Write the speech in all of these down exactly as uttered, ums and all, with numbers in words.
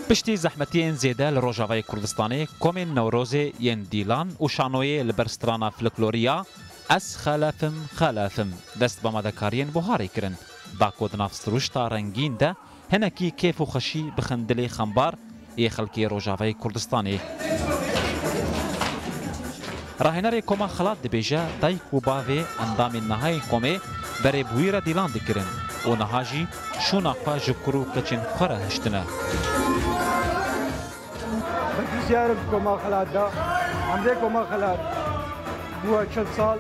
Piştî zehmetiyên zêde li Rojavayê Kurdistanê, komên Newrozê yên Dîlan û Şanoyê li ber strana folklorî ya Ez Xelef im, Xelef im dest bi amadekariyên buharê kirin, da ku di nav sirûşta rengîn de hinekî kêf û xweşî bixin dilê xembar yê xelkê Rojavayê Kurdistanê. Rahênerê Koma Xelat dibêje, dayik û bavê endamên niha yên komê berê bi wî re dîlan dikirin û niha jî şûna xwe ji kur û keçên xwe re hiştine. Berpirsiyar im Koma Xelat de, emrê Koma Xelat bûye çil sal,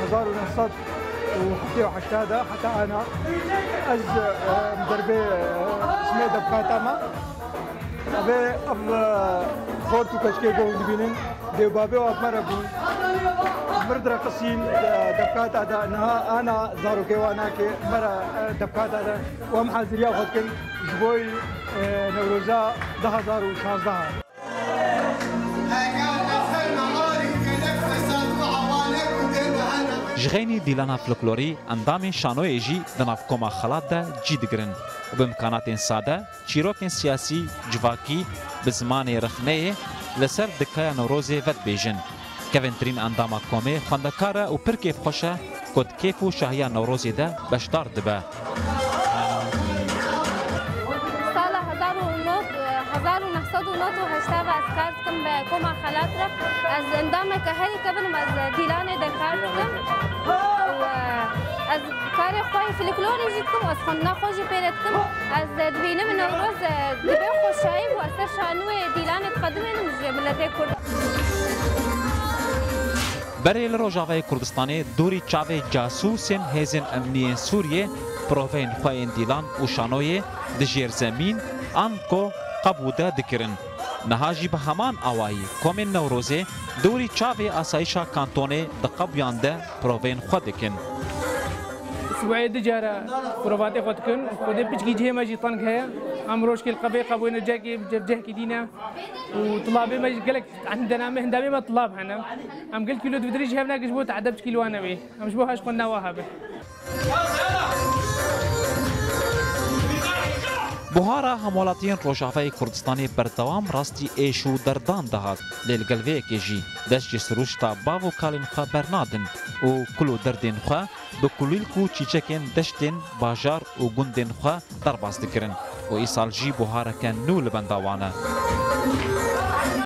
hezar û neh sed û heftê û heşt de heta ana ez, e, derbê, e, ismê debkata me. Evê ev, e, xort û keçikê ku hûn dibînin, dê û babê wan me re bûn. Mir direqisîn, e, debkata de, niha ana zarokê wan nake, me re, e, debkata de. Û em haziriya xwe dikin ji bo, e, Newroza du hezar û şazdeh. Ji xeynî dîlana folklorî, endamên şanoyê jî di nav Koma Xelat de cî digirin û bi imkanatên sade, çîrokên siyasî, civakî, bi zimanê rexneyê li ser dikeya Newrozê vedibêjin. Kevintirîn endama komê xwendekar e û pir kêfxweş e ku di kêf û şahiya Newrozê de beşdar dibe. Sala hezar û nod, hezar û neh sed û nod û heşt ve ez kar dikim bi Koma Xelat re. Ez endameke herî kevin im, ez dîlanê de kar dikim. Û, e, ez karê xwe yê folklorê jî dikim, ez xwendina xwe jî pê re dikim. Ez dibînim Newroz, e, dibe xweşayî û ez ser şanûyê dîlanê dixwe dimînim ji miletê Kurd. Berê li Rojavayê Kurdistanê dûrî çavê casûsên hêzên emnî yên Sûriyê proveyên xwe yên dîlan û şanoyê di jêrzemîn, anko qebû de dikirin. Niha jî bi heman awayî komên Newrozê dûrî çavê asayîşa kantonê di qebûyan de proveyên xwe dikin. Sibûyê du cara provatê xwe dikin. Xwedê piçkî cihê me jî teng heye. Em rojkê li qebê qebûyne cekê, cevcehkî dîne. Û tulabê me jî gelek, yanî denamê, hindamê me tulab hene. Em gel kîlo dividirî ji hev nake ji bo teedeb çikî li wan nebe. Em ji bo haş xwe newa hebe. Buhara hemwelatiyên Rojavayê Kurdistanê berdewam rastî êş û derdan dihat. Lê li gel vê yekê jî dest ji sirûşta bav û kalên xwe bernadin û kul û derdên xwe bi kulîlk û çîçekên deştên, bajar û gundên xwe derbas dikirin û îsal jî buhareke nû li benda wan e.